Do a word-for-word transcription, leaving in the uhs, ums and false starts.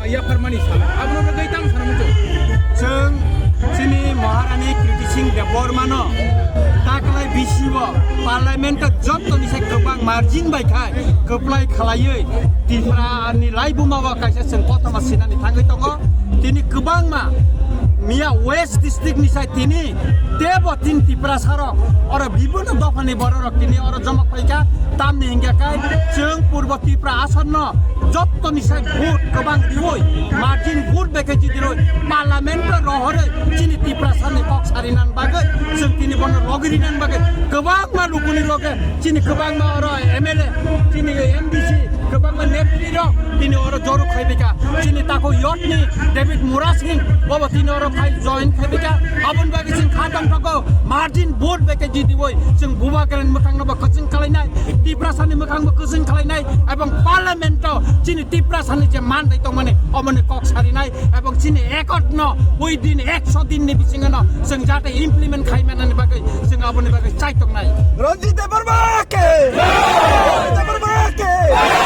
Yapharmani sal, abono bagwi tang sana muchung. Chwng chini Maharani Kriti Singh Debbarmano taklai bisi o Parliament o jottoni se kwbang margin bai khai kwplai khalaiwi Tripura ni laibuma o kaisa chwng kothoma sinani thangwi tongo. Tini kwbangma miya West District ni sai tini tebo tin Tiprasa rok oro bibhinno dophani bororok tini oro joma phaikha. Tamni hingkha kai chwng Purbo Tripura asonno jottoni sai vote kwbang diwi margin vote bai khe jidirwi Parliament o rohorwi chini Tiprasani kok sarinan bagwi chwng tini bono logirinan bagwi kwbangma lukuni loge chini kwbangma oro M L A, chini M D C, kwbangma netri rok tini oro joro khaibika. Chini tako yotni David Murasing bobo tini oro phai join khaibika. Aboni bagwi chwng kha tongthogo margin vote bai khe jidiwi chwng Bubagrani mwkhangno bo kwchwng khlainai, Tiprasani mwkhang bo kwchwng khlainai, ebong Parliament o chini Tiprasani je man dai tongmani omoni kok sarinai, ebong chini accord no oi din ekso din ni bisingo no chwng jate implement khai manani bagwi chwng aboni bagwi chai tongnai. Ranjit Debbarma ke! Ranjit Debbarma ke!